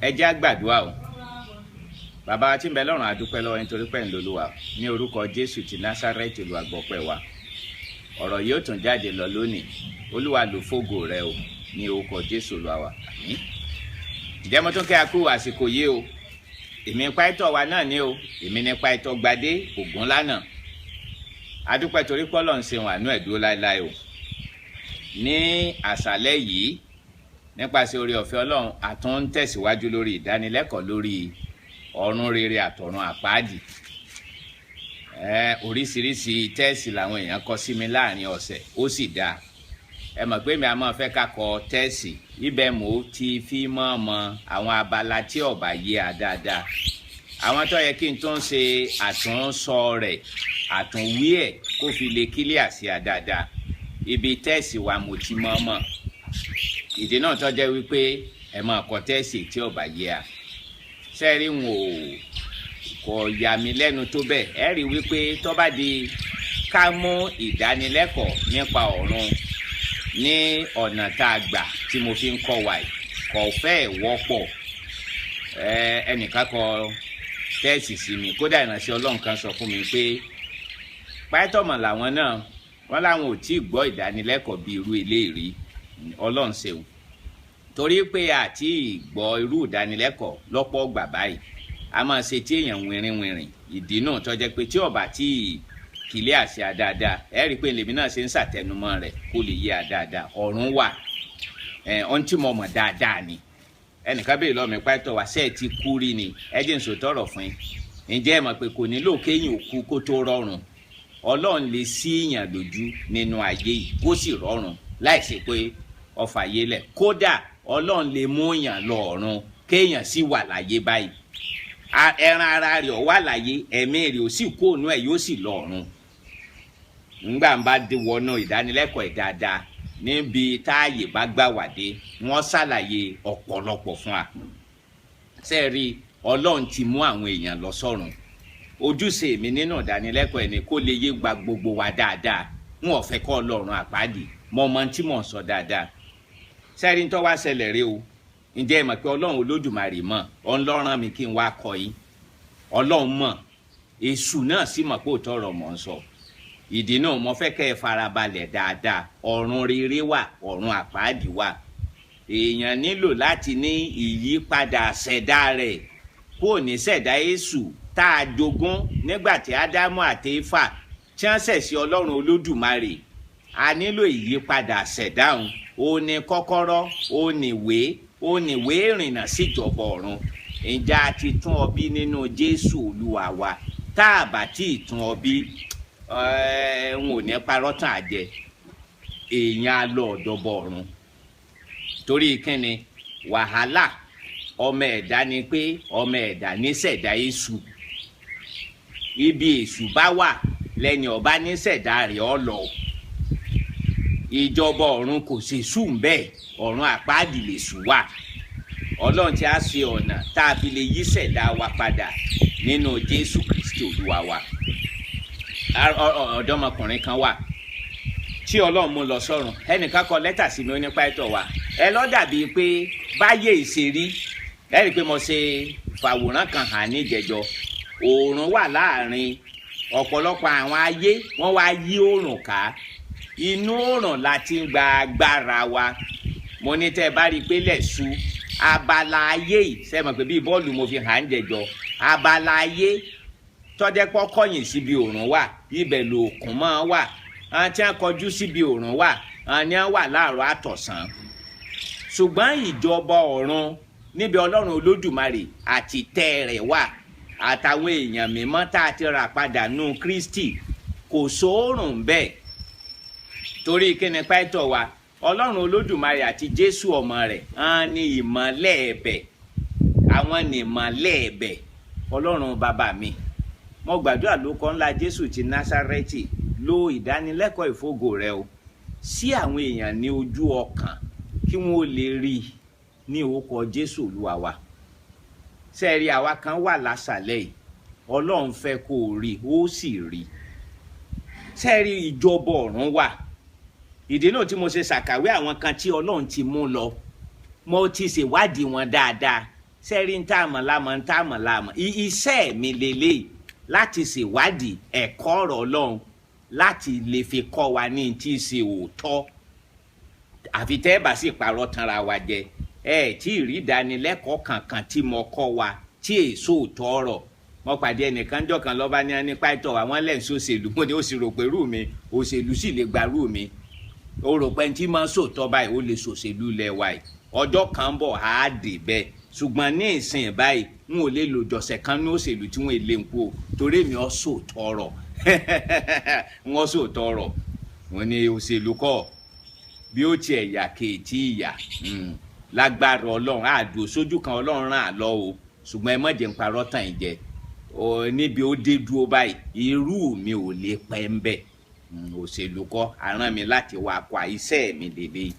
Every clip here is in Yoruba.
Ẹ jẹ́ á gbàdúrà o. Bàbá wa tí ń bẹ lọ́run, a dúpẹ́ lọ́wọ́ nítorí pé ń lolúwa. Ní orúkọ Jésù ti Násárẹ́tì, Olúwa, gbọpẹ́ wa. Ọ̀rọ̀ yóò tún jáde lọ lónìí. Olúwa, lò fógo rẹ o, ní orúkọ Jésù Olúwa wa, àmín. Ǹjẹ́ mo tún kí a kú àsìkò yìí o. Èmi pàìtọ́ wa náà ní o, èmi ní Pàìtọ́ Gbadé Ògúnlànà. A dúpẹ́ torí pé Ọlọ́run ṣeun, àánú ẹ̀ dúró láéláé o. Ní àṣálẹ́ yìí, nípasẹ̀ oore ọ̀fẹ́ Ọlọ́run, a tún ń tẹ̀síwájú lórí ìdánilẹ́kọ̀ọ́ lórí ọ̀run rere àtọ̀run àpáàdì. Oríṣiríṣi text làwọn èèyàn kọ sí mi láàrin ọ̀sẹ̀, ó sì dáa. Ẹ mọ̀ pé mi a máa fẹ́ ká kọ text, ibẹ̀ mo ti fi mọ́ mọ́ àwọn abala tí ó bá yé a dáadáa, àwọn tó yẹ kí n tún ṣe àtúnsọ rẹ̀, àtúnwí ẹ̀, kó fi lè clear sí a dáadáa. Ibi text wa mo ti mọ́ mọ́. Ìdí náà tó jẹ́ wípé ẹ máa kọ text tí ó bá yé a. Sẹ́ẹ̀rí, wọn ò kò yà mí lẹ́nu tó bẹ́ẹ̀. Ẹ rí wípé tó bá di ká mú ìdánilẹ́kọ̀ọ́ nípa ọ̀run ní ọ̀nà tá a gbà tí mo fi ń kọ́ wa yìí, kò fẹ́ẹ̀ wọ́pọ̀. Ẹnìkan kọ text sí mi, kódà ìránṣẹ́ Ọlọ́run kan sọ fún mi pé pásítọ̀ làwọn náà, wọ́n láwọn ò tí ì gbọ́ ìdánilẹ́kọ̀ọ́ bíi irú eléyìí. Ọlọ́run ṣeun, torí pé àti ìgbọ́ irú ìdánilẹ́kọ̀ọ́ lọ́pọ̀ gbà báyìí, a máa ṣe tí èèyàn wìnrìnwìnrìn. Ìdí náà tó jẹ́ pé tí ó bá tí clear sí a dáadáa, ẹ rí i pé lèmi náà ṣe ń ṣàtẹnumọ́ rẹ̀ kó lè yé a dáadáa. Ọ̀run wà. Ẹ̀ ohun tí mo mọ̀ dáadáa ni. Ẹnìkan béèrè lọ́wọ́ mi, "Pásítọ̀ wa, ṣé ẹ ti kú rí ni?" Ẹ jẹ́ n sòótọ́ ọ̀rọ̀ fún yín. Ǹjẹ́ ẹ mọ̀ pé kò nílò kéèyàn òkú kó tó rọrùn? Ọlọ́run lè ṣí èèyàn lójú nínú ayé yìí, kó sì rọrùn láìsí pé ọfà yélẹ̀. Kódà, Ọlọ́run lè mú èèyàn lọ ọ̀run kéèyàn sì wà láyé báyìí. Ẹran ara rẹ̀ ò wà láyé, ẹ̀mí rẹ̀ ò sì kó ònú ẹ̀, yóò sì lọ ọ̀run. Ńgbà ń bá dé wọnú ìdánilẹ́kọ̀ọ́ ẹ̀ dáadáa, níbi táàyè bá gbà wá dé, wọ́n ṣàlàyé ọ̀pọ̀lọpọ̀ fún wa. Ṣé ẹ rí, Ọlọ́run ti mú àwọn èèyàn lọ sọ́run. Ojúṣe mi nínú ìdánilẹ́kọ̀ọ́ ẹ̀ ni kó lè yé gba gbogbo wa dáadáa. N ò fẹ́ kọ́ Ọlọ́run àpáàdì. Mọ ọmọ tí mò ń sọ dáadáa. Ṣé ẹ rí, tó wá ṣẹlẹ̀ rí o. Ǹjẹ́ ẹ mọ̀ pé Ọlọ́run Olódùmarè mọ̀? Òun ló rán mi kí n wá kọ́ yín. Ọlọ́run mọ̀, èṣù náà sì mọ̀ pé òótọ́ ọ̀rọ̀ mọ̀ ń sọ. Ìdí náà mo fẹ́ kẹ́ ẹ farabalẹ̀ dáadáa. Ọ̀run rere wà, ọ̀run àpáàdì wà. Èèyàn nílò láti ní ìyípadà ṣẹ̀dá rẹ̀ kúrò ní ṣẹ̀dá èṣù tá a jogún nígbà tí Ádámù àti Éfà tí wọ́n ṣẹ̀ sí Ọlọ́run Olódùmarè. A nílò ìyípadà ṣẹ̀dá òun. Ó ní kọ́kọ́rọ́, ó ní ìwé ìrìnnà síjọba ọ̀run. Ǹjẹ́ a ti tún ọ bí nínú Jésù Olúwa wa? Tá a bá tí ì tún ọ bí, n ò ní parọ́ tán àjẹ, èèyàn á lọ ọ̀dọ́bọ̀ ọ̀run. Torí kíni? Wàhálà ọmọ ẹ̀dá ni pé ọmọ ẹ̀dá ní ṣẹ̀dá èṣù. Ibi èṣù bá wà lẹ́ni ọba ní ṣẹ̀dá rẹ̀ ọ lọ. Ìjọba ọ̀run kò ṣe sùn bẹ́ẹ̀, ọ̀run àpáàdì lè sùn wà. Ọlọ́run tí a ṣe ọ̀nà tá a fi lè yí ṣẹ̀dá wa padà nínú Jésù Kristi Olúwa wa. Ọ̀dọ́mọkùnrin kan wà tí Ọlọ́run mú lọ sọ́run. Ẹnìkan kọ lẹ́tà sí mi, ó ní, "Pásítọ̀ wa, ẹ lọ́ dàbí pé báyé ìṣerí." Ẹ rí i pé mo ṣe fàwòrán kan hàn níjẹjọ. Oòrùn wà láàrin ọ̀pọ̀lọpọ̀ àwọn ayé, wọ́n wá yí oòrùn ká. Inú oòrùn la ti ń gba agbára wa. Mo ní tẹ́ ẹ bá rí i pé lẹ̀ṣu abala ayé yìí, ṣe mọ̀ pé bíi bọ́ọ̀lù mo fi hàn ń jẹjọ, abala ayé tọ́jẹ́ pọ́ kọ̀yìn síbi òòrùn wà, ibẹ̀ lòòkùn máa wà. Àwọn tí wọ́n kọjú síbi òòrùn wà, àwọn ni wọ́n wà láàárọ̀ àtọ̀sán. Ṣùgbọ́n ìjọba ọ̀run níbi Ọlọ́run Olódùmarè àti tẹ́ rẹ̀ wà, àtàwọn èèyàn mímọ́ tá a ti rà padà nù Kristi, kò sóòrùn bẹ́ẹ̀. Torí kíni, pásítọ̀ wa? Ọlọ́run Olódùmarè àti Jésù ọmọ rẹ̀ hàn ní ìmọ́lẹ̀ ẹ̀bẹ̀. Àwọn ní ìmọ́lẹ̀ ẹ̀bẹ̀. Ọlọ́run bàbá mi, mo gbàdúrà lórúkọ ńlá Jésù ti Násárẹ́tì, lo ìdánilẹ́kọ̀ọ́ ìfógo rẹ o sí àwọn èèyàn ní ojú ọkàn, kí wọ́n lè rí i ní orúkọ Jésù Olúwa wa. Sẹ́ẹ̀rí, àwa kan wà lásàlẹ̀ yìí, Ọlọ́run fẹ́ kó o rí, ó sì rí. Sẹ́ẹ̀rí, ìjọba ọ̀run wà. Ìdí náà tí mo ṣe ṣàkàwé àwọn kan tí Ọlọ́run ti mú lọ, mo ti ṣèwádìí wọn dáadáa. Sẹ́rí ń tá àmọ̀ lámọ̀, ń tá àmọ̀ lámọ̀. Iṣẹ́ mi lélẹ́yìí láti ṣèwádìí ẹ̀kọ́ ọ̀rọ̀ Ọlọ́run, láti lè fi kọ́ wa ní tí í ṣe òótọ́. Àfi tẹ́ ẹ bá sì parọ́ tanra wa jẹ. Ẹ tí ì rí ìdánilẹ́kọ̀ọ́ kankan tí mo kọ́ wa tí èso òótọ́ ọ̀rọ̀. Mo pàdé ẹnìkan jọ kan, lọ́ba ní pàìtọ́ àwọn lẹ́yìn sóṣèlú. Mo ní ó sì rò pé rú mi, òṣèlú sì lè gba rú mi. Ó rò pé tí máa ń sòótọ́ báyìí, ó lè sòṣèlú lẹ̀ wa yìí. Ọjọ́ kan ń bọ̀, á dé bẹ́ẹ̀. Ṣùgbọ́n ní ìsìn báyìí, n ò lè lò jọ̀sẹ̀ kan ní òṣèlú tí wọ́n lè ń kú o, torí èmi ọ́ sòótọ́ ọ̀rọ̀, wọ́n sòótọ́ ọ̀rọ̀. Wọ́n ní òṣèlú kọ́ bí ó tiẹ̀ yà kéètì ìyà lágbára Ọlọ́run àdùn sójú kan. Ọlọ́run ràn án lọ o. Ṣùgbọ́n ẹ má jẹ́ ń parọ́ tàn yín jẹ. Níbi ó dé dúró báyìí, irú mi ò lè pẹ́ ń bẹ̀. Òṣèlú kọ́ aràn mi láti wá kọ́ iṣẹ́ mi lélẹ̀.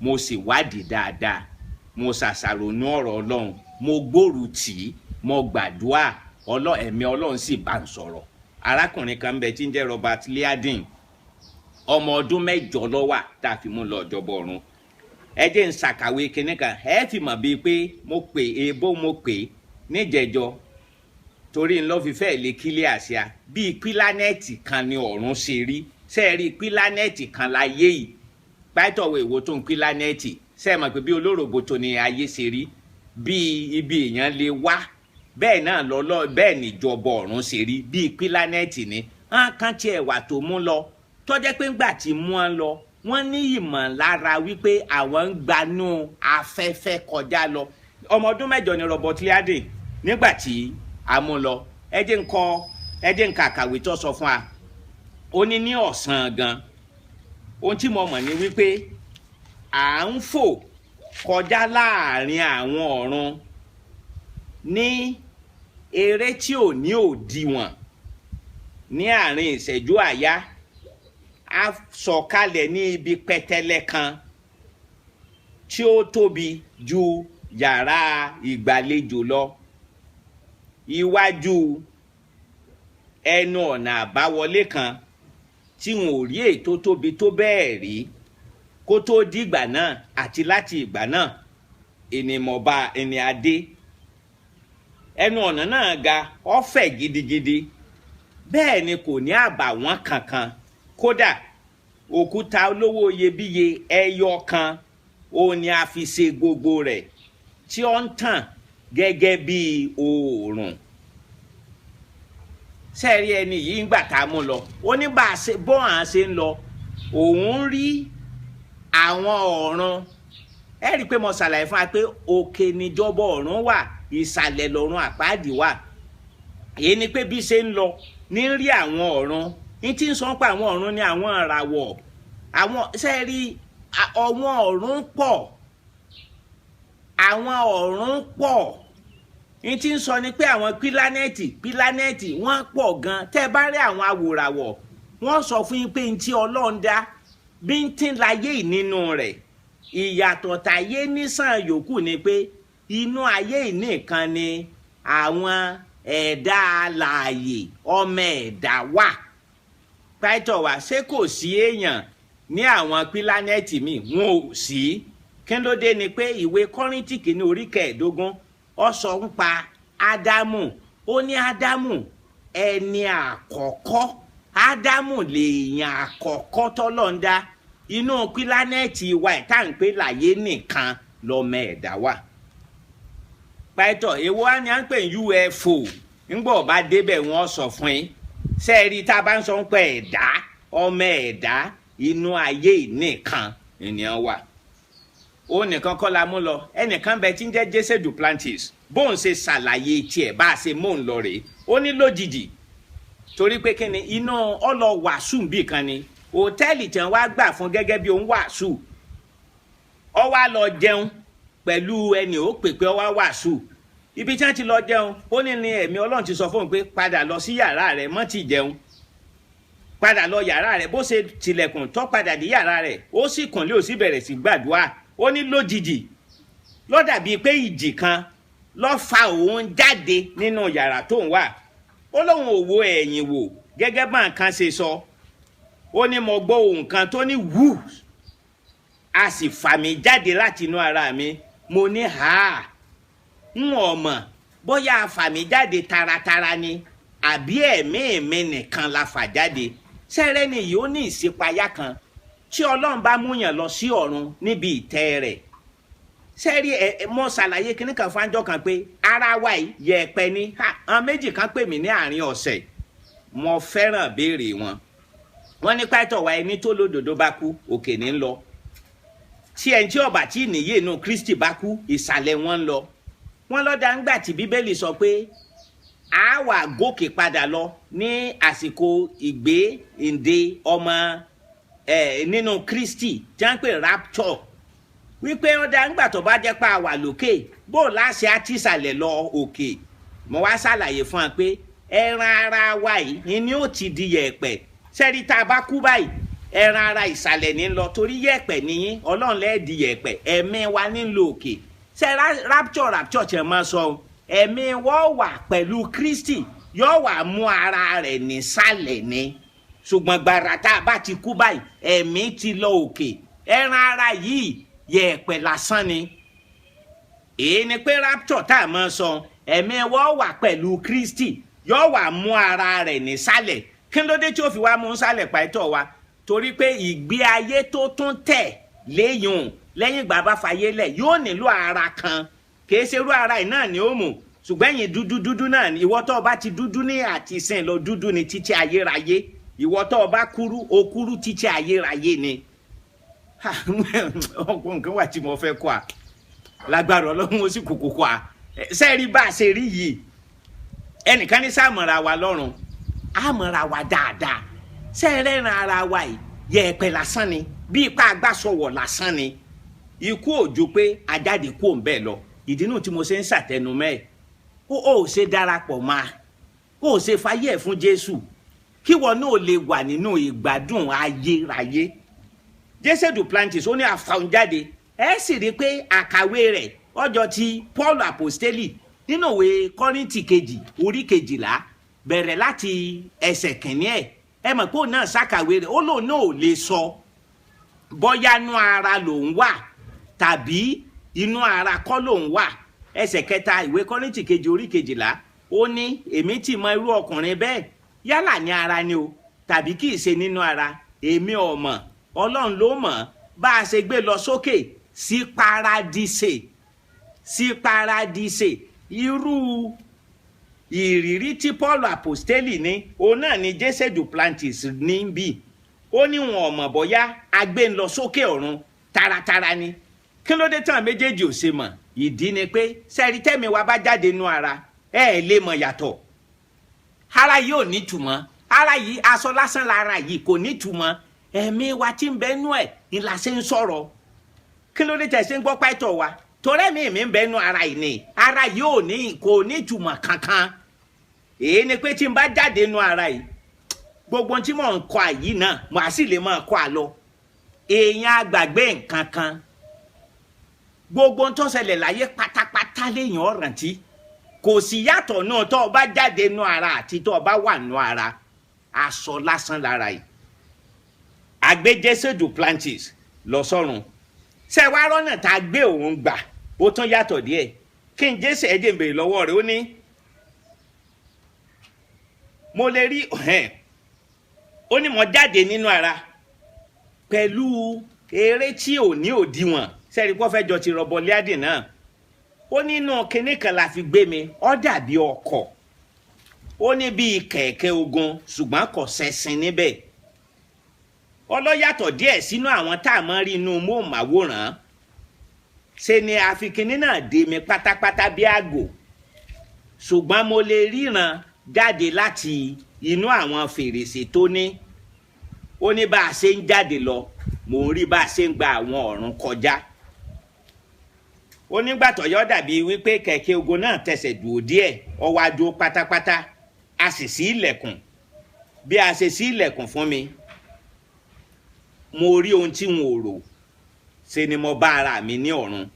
Mo sì wádìí dáadáa, mo ṣàṣàrò ní ọ̀rọ̀ Ọlọ́run, mo gbóòrù tì í, mo gbàdúrà, ẹ̀mí Ọlọ́run sì bá ń sọ̀rọ̀. Arákùnrin kan bẹ tí ń jẹ́ Robert Liardon. Ọmọ ọdún 8 ló wà tá a fi mú lọ ìjọba ọ̀run. Ẹ jẹ́ ń ṣàkàwé kinní kan, ẹ fi mọ̀ bíi pé mo pè èèbó, mo pè níjẹ̀jọ, torí ńlọ fi fẹ́ lè kílẹ̀ àṣà. Bíi planet kan ni ọ̀run ṣe rí. Ṣe é rí planet kan láyé yìí? Pàtọ́wọ̀ èwo tó ń planet? Ṣe é mọ̀ pé bí olóròbótó ni ayé ṣe rí, bíi ibi èèyàn lè wá, bẹ́ẹ̀ náà lọ́lọ́, bẹ́ẹ̀ níjọba ọ̀run ṣe rí, bíi planet ni. Hàn kan tiẹ̀ wà tó mú lọ, tó jẹ́ pé ńgbà tí mú wọn lọ, wọ́n ní ìmọ̀lára wípé àwọn ń gbanú afẹ́fẹ́ kọjá lọ. Ọmọ ọdún 8 ni Robert Liardon nígbà tí a mú lọ. Ẹ jẹ́ ń kọ, ẹ jẹ́ ń ka àkàwé tó sọ fún wa. Ó ní ní ọ̀sán gan, ohun tí mo mọ̀ ni wípé à ń fò kọjá láàrin àwọn ọ̀run ní eré tí ò ní òdiwọ̀n. Ní àárín ìṣẹ́jú àyá, a sọ̀kalẹ̀ ní ibi pẹ̀tẹ́lẹ̀ kan tí ó tóbi ju yàrá ìgbàlejò lọ, iwájú ẹnu ọ̀nà àbáwọlé kan tí wọn ò rí èyí tó tóbi tó bẹ́ẹ̀ rí kó tó dìgbà náà. Àti láti ìgbà náà, ènìmọ̀ba ẹni adé ẹnu ọ̀nà náà ga, ó fẹ̀ gidigidi, bẹ́ẹ̀ ni kò ní àbàwọ́n kankan. Kódà òkúta olówó iyebíye ẹyọ kan òun ni a fi ṣe gbogbo rẹ̀, tí ó ń tàn gẹ́gẹ́ bí oòrùn. Sẹ́ẹ̀rí ẹni yìí ń gbà tá a mú lọ, ó ní bá a ṣe bọ́ à ń ṣe ń lọ, òun rí àwọn ọ̀run. Ẹ rí i pé mo ṣàlàyé fún wa pé òkè níjọba ọ̀run wà, ìsàlẹ̀ lọ́run àpáàdì wà. Èyí ni pé bí ṣe ń lọ ní rí àwọn ọ̀run, ní tí ń sọ pé àwọn ọ̀run ni àwọn ìràwọ̀. Àwọn sẹ́ẹ̀rí àwọn ọ̀run pọ̀, àwọn ọ̀run pọ̀. Ní tí ń sọ ni pé àwọn planet, planet wọ́n pọ̀ gan. Tẹ́ ẹ bá rí àwọn awòràwọ̀, wọ́n sọ fún yín pé ní tí Ọlọ́run dá bíntín láyé yìí nínú rẹ̀. Ìyàtọ̀ táyé nísàn yòókù ni pé inú ayé yìí nìkan ni àwọn ẹ̀dá alààyè, ọmọ ẹ̀dá wà. Pàìtọ̀ wá, ṣé kò sí èèyàn ní àwọn planet míì? Wọn ò sí. Kí ló dé? Ni pé ìwé Kọ́ríńtì kìíní orí 15, ó sọ ń pa Ádámù. Ó ní Ádámù ẹni àkọ́kọ́, Ádámù lèèyàn àkọ́kọ́ tọ́lọ́ ń dá. Inú planet wa ẹ̀ tá à ń pè láyé nìkan lọ́mọ ẹ̀dá wà. Pàìtọ̀, èwo á ní à ń pè ní UFO? Ńgbọ̀ bá débẹ̀, wọ́n sọ fún yín. Sẹ́ẹ̀rí tá a bá ń sọ ń pẹ́ ẹ̀dá, ọmọ ẹ̀dá, inú ayé nìkan ènìyàn wà. Ó nìkan kọ́ la mú lọ. Ẹnìkan bẹ tí ń jẹ́ Jesse Duplantis. Bóun ṣe ṣàlàyé tiẹ̀ bá a ṣe mú un lọ rèé. Ó ní lójijì, torí pé kíni, iná ọlọ wàásù bì kan ni hòtẹ́ẹ̀lì tí wọ́n wá gbà fún gẹ́gẹ́ bí òun wàásù. Ó wá lọ jẹun pẹ̀lú ẹni ó pè pé ó wá wàásù. Ibi tí wọ́n ti lọ jẹun, ó ní ní ẹ̀mí Ọlọ́run ti sọ fóun pé padà lọ sí yàrá rẹ̀, mọ́ ti jẹun, padà lọ yàrá rẹ̀. Bó ṣe tilẹ̀kùn tó padà dé yàrá rẹ̀, ó sì kànlé, ó sì bẹ̀rẹ̀ sí gbàdúrà. Ó ní lójijì ló dàbí pé ìjì kan ló fa òun jáde nínú yàrá tó ń wà. Ó lóun ò wo ẹ̀yìn wò gẹ́gẹ́ bá nǹkan ṣe sọ. Ó ní mo gbọ́ ohùn kan tó ní wú, a sì fà mí jáde láti inú ara mi. Mo ní ha. N ò mọ̀ bóyá a fà mí jáde taratara ni àbí ẹ̀mí mi nìkan la fà jáde. Sẹ́rẹ́ ni yìí ó ní ìṣípayá kan tí Ọlọ́run bá múyàn lọ sí ọ̀run níbi ìtẹ́ rẹ̀. Sẹ́rí ẹ, mo ṣàlàyé kinní kan fáńjọ́ kan pé ara wa yìí yẹ̀pẹ̀ ni. Àwọn méjì kan pè mí ní àárín ọ̀sẹ̀, mo fẹ́ràn béèrè wọn. Wọ́n ní pàtó wa, ẹni tó lódodo bá kú, òkè ní ń lọ, tí ẹni tí ọba tí nìyé inú Kristi bá kú, ìsàlẹ̀ wọn ń lọ. Wọ́n lọ́dà ńgbà tí Bíbélì sọ pé a wà gòkè padà lọ ní àsìkò ìgbé ìǹde ọmọ ẹ nínú Kristi tí wọ́n ń pè rapture, wípé ọ̀dà ńgbà tó bá jẹ́ pé a wà lókè, bó láṣẹ àti ìsàlẹ̀ lọ òkè. Mo wá ṣàlàyé fún wa pé ẹran ara wa yìí ni ó ti di yẹ̀pẹ̀. Sẹ́rí tá a bá kú báyìí, ẹran ara ìsàlẹ̀ ní lọ, torí yẹ̀pẹ̀ níyín, Ọlọ́run lẹ́ẹ̀ di yẹ̀pẹ̀. Ẹ̀mí wa ní lọ òkè. Ṣe rapture tí ẹ máa sọ, ẹ̀mí wọ́n wà pẹ̀lú Kristi, yóò wà mú ara rẹ̀ nísàlẹ̀ ni. Ṣùgbọ́n gbàrà tá a bá ti kú báyìí, ẹ̀mí ti lọ òkè, ẹran ara yìí yẹ̀pẹ̀ lásán ni. Èyí ni pé rapture tá a máa sọ, ẹ̀mí wọ́n wà pẹ̀lú Kristi, yóò wà mú ara rẹ̀ nísàlẹ̀. Kí ló dé tí ó fi wá mú sálẹ̀ pàtó wa? Torí pé ìgbé ayé tó tún tẹ̀ léyìn lẹ́yìn ìgbà bá fayé lẹ̀, yóò nílò ara kan. Kìí ṣe irú ara yìí náà ni ó mú, ṣùgbọ́n ẹ̀yìn dúdú dúdú náà ni. Ìwọ tó o bá ti dúdú ní àti ìsìn lọ, dúdú ni títí ayérayé. Ìwọ tó o bá kúrú, o kúrú títí ayérayé ni. Ọ̀pọ̀ nǹkan wà tí mo fẹ́ kọ́ a, lágbára Ọlọ́run ó sì kúkú kọ́ a. Sẹ́ẹ̀rí bá a ṣe rí yìí, ẹnìkan ní sàmọ̀ra wa lọ́rùn, àmọ̀ra wa dáadáa. Sẹ́ẹ̀rẹ́ ran ara wa yìí, yẹ̀pẹ̀ lásán ni, bí ipá agbásọ̀wọ̀ lásán ni. Ikú òjò pé ajáde kú òun bẹ́ẹ̀ lọ. Ìdí nù tí mo ṣe ń ṣàtẹnumọ́ ẹ̀, ó ṣe darapọ̀ máa, ó ṣe fàyè ẹ̀ fún Jésù, kí wọn náà lè wà nínú ìgbádùn ayérayé. Jésù Duplantis, ó ní àfàwọn jáde. Ẹ sì rí i pé àkàwé rẹ̀ ọjọ́ ti Paul Apostoli nínú ìwé Kọ́ríńtì kejì orí 12, bẹ̀rẹ̀ láti ẹsẹ̀ kìíní ẹ̀. Ẹ mọ̀ pé òun náà ṣàkàwé rẹ̀, ó lóun náà ò lè sọ bóyá inú ara lòun wà tàbí inú ara kọ́ lòun wà. Ẹsẹ̀ 3 ìwé Kọ́ríńtì kejì orí 12, ó ní, "Èmi ti mọ irú ọkùnrin bẹ́ẹ̀, yálà ní ara ni o tàbí kì í ṣe nínú ara, èmi ò mọ̀, Ọlọ́run ló mọ̀, bá a ṣe gbé lọ sókè sí paradíṣe." Sí paradíṣe. Irú ìrírí tí Paul Apostoli ní, òun náà ni Jésù Duplantis ní bí. Ó ní wọn ò mọ̀ bóyá a gbé ń lọ sókè ọ̀run taratara ni. Kí ló dé tán méjèèjì ò ṣe mọ̀? Ìdí ni pé sẹ́rí tẹ́mi wa bá jáde nú ara, ẹ ẹ̀ lè mọ̀ yàtọ̀. Ara yìí ò nítumọ̀, ara yìí aṣọ lásán lára yìí, kò nítumọ̀. Ẹ̀mí wa tí ń bẹ nú ẹ̀ ni la ṣe ń sọ̀rọ̀. Kí ló dé tẹ̀ ṣe ń gbọ́ pàtó wa? Torí ẹ̀mí mi ń bẹ nú ara yìí ni. Ara yìí ò ní, kò nítumọ̀ kankan. Èyí ni pé tí n bá jáde nú ara yìí, gbogbo tí mò ń kọ àyí náà, màá sì lè máa kọ àlọ. Èèyàn àgbàgbé nǹkan kan, gbogbo tó ṣẹlẹ̀ láyé pátápátá léèyàn rántí. Kò sí yàtọ̀ náà tó o bá jáde nú ara àti tó o bá wà nú ara. Aṣọ lásán lára yìí. Àgbé Duplantis lọ sọ́run. Ṣé wàá rọ́nà tá a gbé òun gbà, ó tún yàtọ̀ díẹ̀. Kí n Jésù ẹ̀jẹ̀ ń béèrè lọ́wọ́ rẹ̀, ó ní mo lè rí. Ó ní mo jáde nínú ara pẹ̀lú eré tí ò ní òdiwọ̀n. Sẹ́ni kó fẹ́ jọ ti rọbọ líádì náà. Ó nínú kinní kan la fi gbé mi, ó dàbí ọkọ̀, ó ní bíi kẹ̀kẹ́ ogun, ṣùgbọ́n kò ṣẹ̀sìn níbẹ̀. Ọlọ́yàtọ̀ díẹ̀ sínú àwọn tá a máa rí inú móhùnmáwòrán. Ṣe ni àfikínní náà dé mi pátápátá bí àgò, ṣùgbọ́n mo lè ríran jáde láti inú àwọn fèrèsé tó ní. Ó ní bá a ṣe ń jáde lọ, mò ń rí bá a ṣe ń gba àwọn ọ̀run kọjá. Ó nígbà tó yọ dàbí wípé kẹ̀kẹ́ ogun náà tẹsẹ̀ dúró díẹ̀, ó wá dúró pátápátá, a sì ṣí ilẹ̀kùn. Bí a ṣe ṣí ilẹ̀kùn fún mi, mo rí ohun tí n ò rò. Ṣe ni mo bá ara mi ní ọ̀run.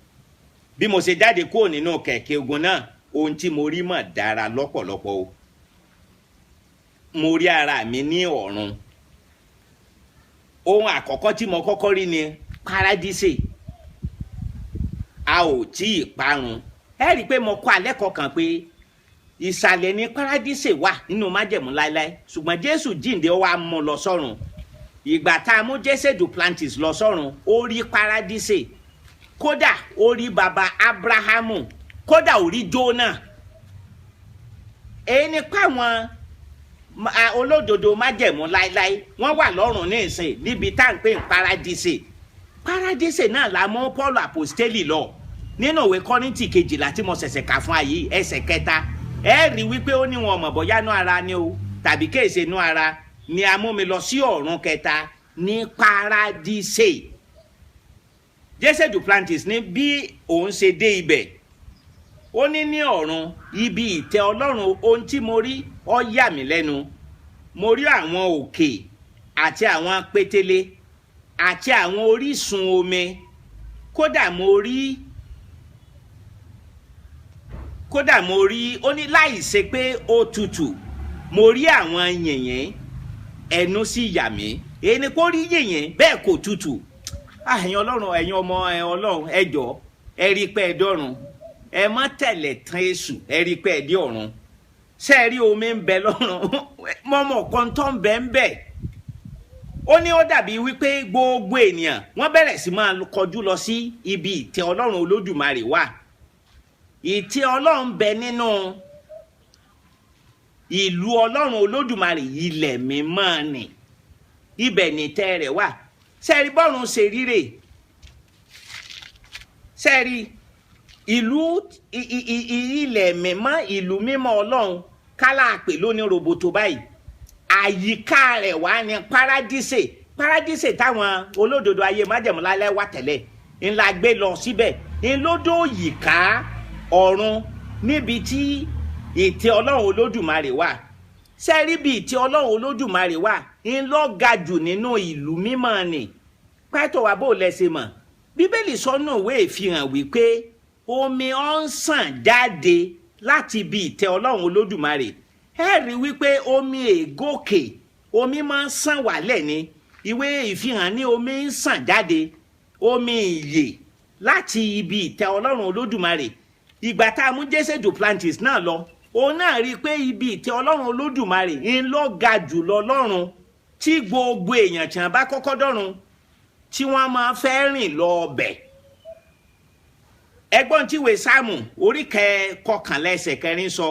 Bí mo ṣe jáde kúrò nínú kẹ̀kẹ́ ogun náà, ohun tí mo rí mọ̀ dára lọ́pọ̀lọpọ̀ o. Mo rí ara mi ní ọ̀run. Ohun àkọ́kọ́ tí mo kọ́kọ́ rí ni paradíṣe. A ò tí ì parun. Ẹ rí i pé mo kọ́ alẹ́ kọ̀ọ̀kan pé ìsàlẹ̀ ní paradíṣe wà nínú májẹ̀mú láéláé, ṣùgbọ́n Jésù jíǹde, ó wá mú lọ sọ́run. Ìgbà tá a mú Jésù Duplantis lọ sọ́run, ó rí paradíṣe, kódà ó rí baba Abrahamu, kódà ó rí Jónà. Èyí ni páwọn olódodo májẹ̀mú láéláé, wọ́n wà lọ́run ní ìsìn níbi tá à ń pè ní paradíṣe. Paradíṣe náà la mú Paul apostoli lọ nínú ìwé Kọ́ríńtì 12 tí mo ṣẹ̀ṣẹ̀ kà fún ayé, ẹsẹ̀ 3. Ẹ rí wípé ó ní wọn mọ̀ bóyá nú ara ni o tàbí kéèsè nú ara ni a mú mi lọ sí ọ̀run kẹta ní paradíṣe. Jésù Duplantis ní bí òun ṣe dé ibẹ̀, ó ní ní ọ̀run, ibi ìtẹ́ Ọlọ́run, ohun tí mo rí ó yà mí lẹ́nu. Mo rí àwọn òkè àti àwọn pétélé àti àwọn orísun omi. Kódà mo rí, ó ní láì ṣe pé ó tutù, mo rí àwọn yìnyín, ẹnu sì yà mí. Èyí ni kó rí yìnyín bẹ́ẹ̀ kò tutù. Ẹ̀yin Ọlọ́run, ẹ̀yin ọmọ Ọlọ́run, ẹ jọ̀ọ́, ẹ rí pé ẹ dọ́run. Ẹ má tẹ̀lẹ̀ tán èṣù. Ẹ rí pé ẹ dé ọ̀run. Ṣé ẹ rí omi ń bẹ lọ́run? Mọ́mọ́ kan tó ń bẹ ń bẹ. Ó ní ó dàbí wípé gbogbo ènìyàn, wọ́n bẹ̀rẹ̀ sí máa kọjú lọ sí ibi ìtẹ́ Ọlọ́run Olódùmarè wà. Ìtẹ́ Ọlọ́run bẹ nínú ìlú Ọlọ́run Olódùmarè, ilẹ̀ mímọ́ ni. Ibẹ̀ ní ìtẹ́ rẹ̀ wà. Sẹ́ẹ̀rí bọ́run ṣe ríre? Sẹ́ẹ̀rí ìlú ilẹ̀ mímọ́, ìlú mímọ́ Ọlọ́run kálá pè lóní roboto báyìí? Àyíká rẹ̀ wá ní paradíṣe. Paradíṣe táwọn olódodo ayé májẹ̀mú lálẹ́ wà tẹ́lẹ̀ ńlá gbé lọ síbẹ̀, ńlódò yìíká ọ̀run níbi tí ìtẹ́ Ọlọ́run Olódùmarè wà. Sẹ́rí bí ìtẹ́ Ọlọ́run Olódùmarè wà ńlọ ga jù nínú ìlú mímọ́ ni? Pẹ́tọ́ wa, bó lẹ́sẹ̀ mọ̀? Bíbélì sọ́nù ìwé ìfihàn wípé omi ọ̀ ń sàn jáde láti ibi ìtẹ́ Ọlọ́run Olódùmarè. Ẹ rí wípé omi ègòkè, omi máa ń sàn wálẹ̀ ni. Ìwé ìfihàn ní omi ń sàn jáde, omi ìyè, láti ibi ìtẹ́ Ọlọ́run Olódùmarè. Ìgbà tá a mú Jésù Duplantis náà lọ, òun náà rí i pé ibi ìtẹ́ Ọlọ́run Olódùmarè ń lọ ga jù lọ lọ́run, tí gbogbo èèyàn tí wọ́n bá kọ́kọ́ dọ́run tí wọ́n máa fẹ́ rìn lọ ọbẹ̀. Ẹgbọ́n tí ìwé Sáàmù orí 21 ẹsẹ̀ 4 sọ,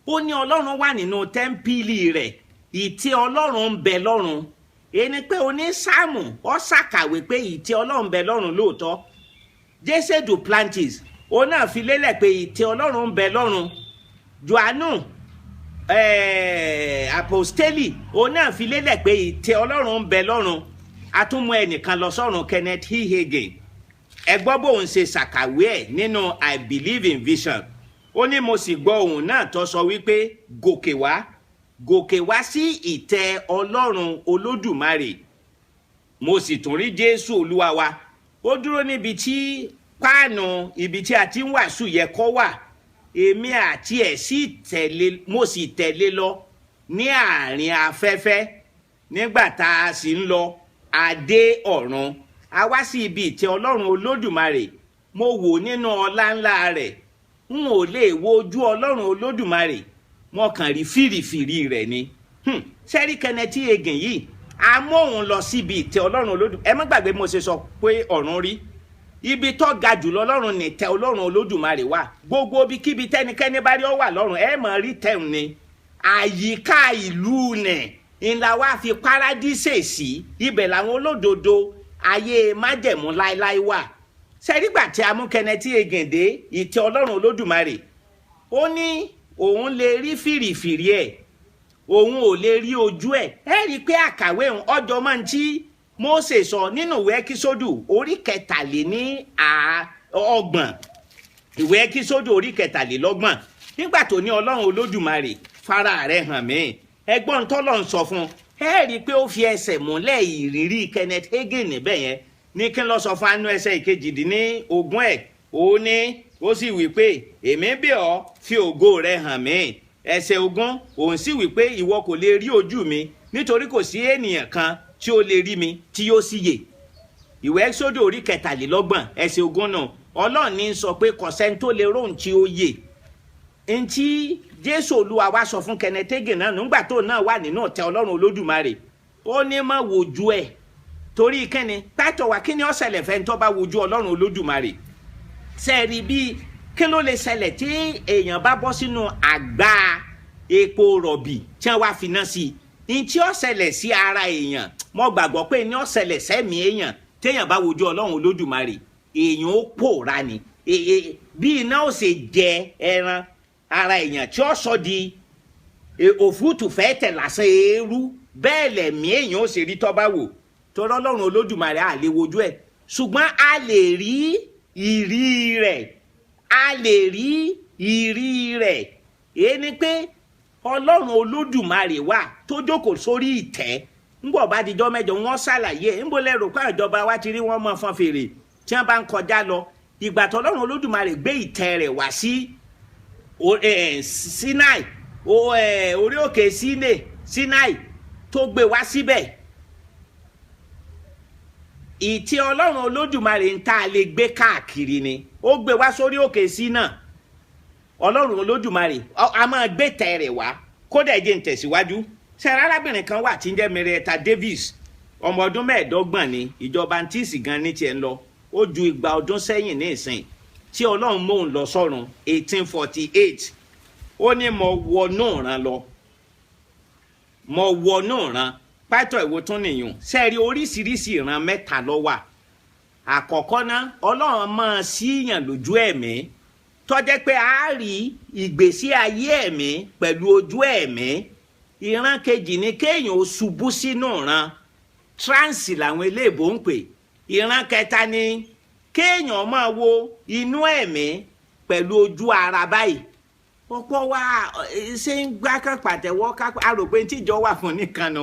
ó ní Ọlọ́run wà nínú tẹ́ḿpìlì rẹ̀, ìtẹ́ Ọlọ́run ń bẹ lọ́run. Èyí ni pé oní Sáàmù ó ṣàkàwé pé ìtẹ́ Ọlọ́run ń bẹ lọ́run lóòótọ́. Jésù Duplantis, òun náà fi lélẹ̀ pé ìtẹ́ Ọlọ́run ń bẹ lọ́run. Johannu apostoli, òun náà fi lélẹ̀ pé ìtẹ́ Ọlọ́run ń bẹ lọ́run. A tún mú ẹnìkan lọ sọ́run, Kenneth E. Hagin. Ẹ gbọ́ bóun ṣe ṣàkàwé ẹ̀ nínú I Believe in Vision. Ó ní mo sì gbọ́ ohùn náà tó sọ wípé, "Gòkè wá, gòkè wá sí ìtẹ́ Ọlọ́run Olódùmarè." Mo sì tún rí Jésù Olúwa wa, ó dúró níbi tí páànù ibi tí a ti ń wàásù yẹ kó wà. Èmi àti ẹ̀ sì tẹ̀lé, mo sì tẹ̀lé lọ ní àárín afẹ́fẹ́. Nígbà tá a sì ń lọ, a dé ọ̀run, a wá sí ibi ìtẹ́ Ọlọ́run Olódùmarè. Mo wò nínú ọlá ńlá rẹ̀. N ò lè wo ojú Ọlọ́run Olódùmarè, mo kàn rí fìrìfìrí rẹ̀ ni. Sẹ́rí Kenneth Hagin yìí, a mú òun lọ síbi ìtẹ́ Ọlọ́run Olódùmarè. Ẹ má gbàgbé mo ṣe sọ pé ọ̀run rí ibi tó ga jùlọ lọ́run ní ìtẹ́ Ọlọ́run Olódùmarè wà. Gbogbo ibikíbi tẹ́nikẹ́ni bá rí ọ wà lọ́run, ẹ mọ̀ rí tẹ̀hún ni. Àyíká ìlú nẹ̀ ńlá wá fi paradíṣe sí. Ibẹ̀ làwọn olódodo ayé májẹ̀mú láéláé wà. Sẹ́rígbà tí a mú Kenneth Hagin dé ìtẹ́ Ọlọ́run Olódùmarè, ó ní òun lè rí fìrìfìrí ẹ̀, òun ò lè rí ojú ẹ̀. Ẹ rí i pé àkàwé òun ọjọ́ máa ń tí Mósè sọ nínú ìwé Ẹ́kísódù orí 33, ìwé Ẹ́kísódù orí 33, nígbà tó ní, "Ọlọ́run Olódùmarè, fara rẹ̀ hàn mí." Ẹgbọ́n tọ́lọ̀ ń sọ fún un. Ẹ rí i pé ó fi ẹsẹ̀ múlẹ̀ ìrírí Kenneth Hagin níbẹ̀ yẹn ní kí n lọ sọ fún anú ẹsẹ̀ 18 ẹ̀. Ó ní ó sì wí pé, "Èmi bẹ̀ ọ́, fi ògo rẹ̀ hàn mí." Ẹsẹ̀ 20, òun sì wí pé, "Ìwọ kò lè rí ojú mi, nítorí kò sí ènìyàn kan tí ó lè rí mi tí yóò sì yè." Ìwé Ẹ́kísódù orí 33 ẹsẹ̀ 20 náà. Ọlọ́run ní sọ pé kọ̀sẹ́ni tó lè róhùn tí ó yè. Ntí Jésù Olúwa wá sọ fún Kenneth Hagin náà nígbà tó náà wà nínú ọ̀tẹ̀ Ọlọ́run Olódùmarè, ó ní má wojú ẹ̀, torí kẹ́ni pátọ̀ wá kí ni ó ṣẹlẹ̀ fẹ́ tó bá wojú Ọlọ́run Olódùmarè? Sẹ́ẹ̀rì bíi kí ló lè ṣẹlẹ̀ tí èèyàn bá bọ́ sínú àgbá epo rọ̀bì tí wọ́n wá finá sí i? Ntí ó ṣẹlẹ̀ sí ara èèyàn, mo gbàgbọ́ pé ní ó ṣẹlẹ̀ sẹ́mi èèyàn téèyàn bá wojú Ọlọ́run Olódùmarè, èèyàn ó pòórá ni. Bí iná ó ṣe jẹ ẹran ara èèyàn tí ó sọ di òfútù fẹ́ tẹ̀ lásán eérú, bẹ́ẹ̀ lẹ̀mí èèyàn ó ṣe rí tọ́ bá wò. Torí Ọlọ́run Olódùmarè, a lè wojú ẹ̀, ṣùgbọ́n a lè rí ìrí rẹ̀, a lè rí ìrí rẹ̀. Èyí ni pé Ọlọ́run Olódùmarè wà tó jókòó sórí ìtẹ́. Ńgbọ̀ bá dijọ́ mẹ́jọ, wọ́n ṣàlàyé ẹ̀. Ńbọ̀ lẹ́rù pé ìjọba wa ti rí wọ́n mọ̀ fọ́n fèrè tí wọ́n bá ń kọjá lọ. Ìgbà tó Ọlọ́run Olódùmarè gbé ìtẹ́ rẹ̀ wá sí Sinai, orí òkè Sinai tó gbé wá síbẹ̀, ìtẹ́ Ọlọ́run Olódùmarè ń tá a lè gbé káàkiri ni. Ó gbé wá sórí òkè Sínà. Ọlọ́run Olódùmarè a máa gbé tẹ̀ rẹ̀ wá. Kódà, ẹ jẹ́ n tẹ̀síwájú. Sẹ́rẹ́, arábìnrin kan wà tí ń jẹ́ Marietta Davis, ọmọ ọdún 25 ni. Ìjọba ntíìsì gan ní tiẹ̀ ń lọ. Ó ju 200 ọdún sẹ́yìn ní ìsìn tí Ọlọ́run móhùn lọ sọ́run, 1848. Ó ní mo wọnú ìran lọ, mo wọnú ìran. Pátọ̀, ìwo tún nìyún. Sẹ́ẹ̀rí, oríṣiríṣi ìran mẹ́ta ló wà. Àkọ́kọ́ ná, Ọlọ́run máa síyàn lójú ẹ̀mí, tó jẹ́ pé a rí ìgbésí ayé ẹ̀mí pẹ̀lú ojú ẹ̀mí. Ìran kejì ni kéèyàn ó ṣubú sínú ìran, trance làwọn eléèbó ń pè. Ìran kẹta ni kéèyàn máa wo inú ẹ̀mí pẹ̀lú ojú ara báyìí. Ọ̀pọ̀ wa ṣe ń gbá kan pàtẹ́wọ́ ká a rò pé tíjọ wà fún nìkan nù.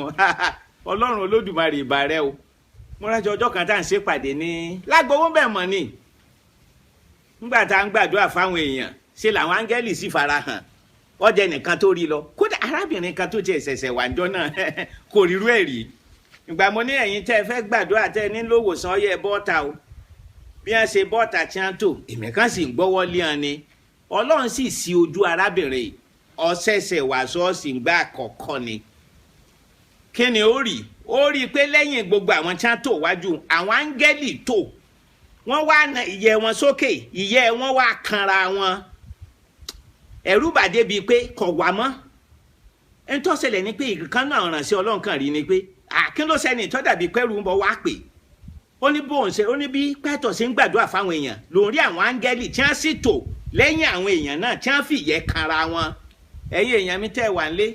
Ọlọ́run Olódùmarè, ìbà rẹ o. Mo rántí ọjọ́ kan tá à ń ṣèpàdé ní lágbowó bẹ́ẹ̀ mọ̀ ni. Nígbà tá à ń gbàdúrà fáwọn èèyàn, ṣe làwọn áńgẹ́lì sì farahàn. Ọjà nìkan tó rí lọ, kódà arábìnrin kan tó tiẹ̀ ṣẹ̀ṣẹ̀ wà níjọ́ náà kò rírú ẹ̀ rí. Ìgbà mo ní ẹ̀yin tẹ́ ẹ fẹ́ gbàdúrà, tẹ́ ẹ nílò ìwòsàn, ọyẹ bọ́ta o. Bí wọ́n ṣe bọ́ta tí wọ́n tò, èmi kan sì ń gbọ́wọ́ lé wọn ni. Ọlọ́run sì sí ojú arábìnrin. Ọ̀sẹ̀sẹ̀ wà ṣọ́ọ̀ṣì gbà àkọ́kọ́ ni. Kí ni ó rí? Ó rí i pé lẹ́yìn gbogbo àwọn tí wọ́n tò wájú, àwọn áńgẹ́lì tò, wọ́n wá na ìyẹ́ wọn sókè, ìyẹ́ wọn wá kanra wọn. Ẹ̀rù bà débi pé kò wá mọ́. Ẹni tó ṣẹlẹ̀ ni pé ìkan náà ránṣẹ́ Ọlọ́run kan rí ni pé àkín ló ṣẹni tó dàbí pẹ́rù ń bọ̀ wá pè. Ó ní bóun ṣe, ó ní bí pẹ́tọ̀ ṣe ń gbàdúrà fáwọn èèyàn lòun rí àwọn áńgẹ́lì tí wọ́n sì tò lẹ́yìn àwọn èèyàn náà, tí wọ́n fìyẹ́ kanra wọn. Ẹ̀yin èèyàn mi tẹ́ wà nílé,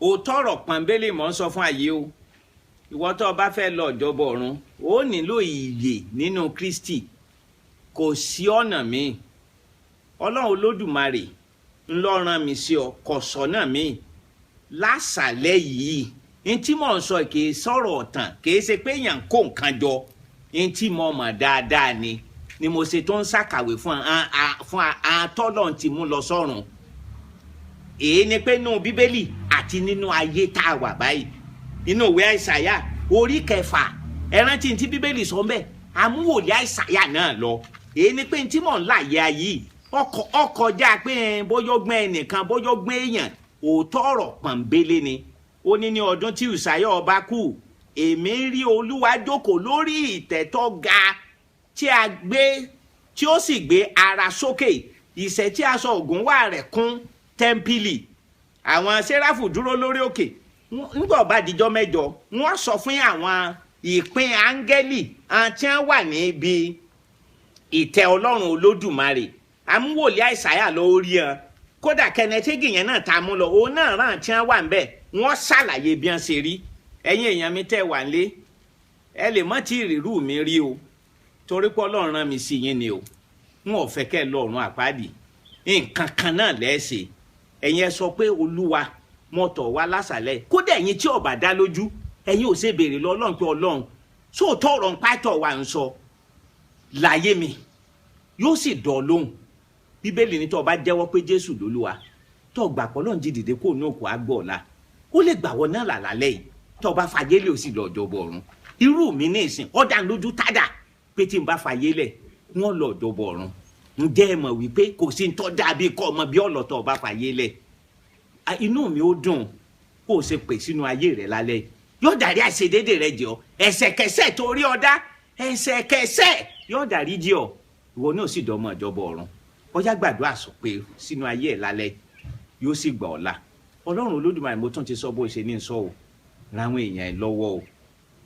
òótọ́ ọ̀rọ̀ pọ̀nbélé mọ̀ ń sọ fún àyè o. Ìwọ tó o bá fẹ́ lọ ìjọba ọ̀run, ó nílò ìyè nínú Kristi. Kò sí ọ̀nà míì. Ọlọ́run Olódùmarè ńlọràn mi sí ọ, kò sọ́nà míì lásàlẹ̀ yìí. Ntí mò ń sọ kì í sọ̀rọ̀ ọ̀tàn, kì í ṣe pé èèyàn ń kó nǹkan jọ. Ntí mo mọ̀ dáadáa ni mo ṣe tó ń ṣàkàwé fún àtọ́lọ́ ti mú lọ sọ́run. Èyí ni pé nínú Bíbélì àti nínú ayé tá a wà báyìí, nínú ìwé Àìsàyà orí 6, ẹ rántí tí Bíbélì sọ mbẹ, amúwòlé Àìsàyà náà lọ. Èyí ni pé tí mò ń láyé ayé ọkọjá pé bóyá ọgbọ́n ẹnìkan, bóyá ọgbọ́n èèyàn, òótọ́ ọ̀rọ̀ pọ̀nbélé ni. Ó ní ní ọdún tí Ùsáyà ọba kú, èmi rí Olúwa jókòó lórí ìtẹ́ tó ga tí a gbé, tí ó sì gbé ara sókè. Ìṣẹ́ tí aṣọ ògúnwà rẹ̀ kún tẹ́ḿpìlì. Àwọn sẹ́ráfù dúró lórí òkè. Nígbà bá dijọ́ mẹ́jọ, wọ́n sọ fún àwọn ìpín áńgẹ́lì tí wọ́n wà níbi ìtẹ́ Ọlọ́run Olódùmarè. Amúwòlé Àìsàyà lọ rí wọn. Kódà Kenneth Hagin yẹn náà tá a mú lọ, òun náà ràn tí wọ́n wà ń bẹ̀, wọ́n ṣàlàyé bí wọ́n ṣe rí. Ẹ̀yin èèyàn mi tẹ́ wà nílé, ẹ lè mọ́ tí ìrírú mi rí o, torí pé Ọlọ́run rán mi sí yín ni o. N ò fẹ́ kẹ́ ẹ lọ ọ̀run àpáàdì. Nǹkan kan náà lẹ́ẹ̀ṣẹ̀. Ẹ̀yin ẹ sọ pé, "Olúwa, mọ́tọ̀ wá lásàlẹ̀." Kódà ẹ̀yin tí ó bá dá lójú, ẹ̀yin ò ṣe béèrè lọ Ọlọ́run pé, "Ọlọ́run, sóòótọ́ ọ̀rọ̀ ń pàtó wa ń sọ láyé mi?" Yóò sì dọ̀ lóhùn. Bíbélì ní tó o bá jẹ́wọ́ pé Jésù lólúwa, tó o gbà pé Ọlọ́run jí dìde kó ní òkú àgbọ̀ ọ̀la, ó lè gbàwọ́ náà là lálẹ́ yìí. Tó o bá fàyè lè, o sì lọ jọbọ ọ̀run. Irú mi ní ìsìn, ọ̀dà lójú tádà pé tí n bá fàyè lẹ̀ Wọ́n lọ ìjọba ọ̀run. Ǹjẹ́ ẹ mọ̀ wípé kò sí ń tọ́ dàbí kọ́ ọmọ bí ọ̀lọ́tọ̀ ọba fàyè lẹ̀? Inú mi ó dùn kó o ṣe pè sínú ayé rẹ lálẹ́ yìí. Yóò dárí àìṣedéédé rẹ jì ọ́. Ẹ̀ṣẹ̀kẹsẹ̀ torí ọ̀dá, ẹ̀ṣẹ̀kẹsẹ̀ yóò dárí jì ọ́, ìwọ náà sì dọmọ ìjọba ọ̀run. Ọjà gbàdúrà sọ pé sínú ayé ẹ̀ lálẹ́, yóò sì gbà ọ́ là. Ọlọ́run Olódùmarè, mo tún ti sọ bó ṣe ní sọ o, ran àwọn èèyàn ẹ lọ́wọ́ o.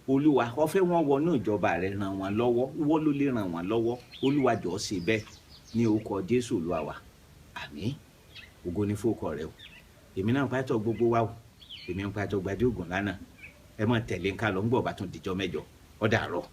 Olúwa, ó fẹ́ wọn wọnú ìjọba rẹ, ràn wọ́n lọ́wọ́. Ìwọ ló lè ràn wọ́n lọ́wọ́. Olúwa, jọ̀ọ́ ṣe bẹ́ẹ̀ ní orúkọ Jésù Olúwa wa, àmín. Ògo ní fókọ rẹ o. Èmi náà ń pàtó gbogbo wa o. Èmi ń pàtó Gbadé Ògùn lánàá. Ẹ mọ̀ tẹ̀lé nǹkan lọ ń gbọ̀ bá tún dijọ́ mẹ́jọ. Ó dàárọ̀.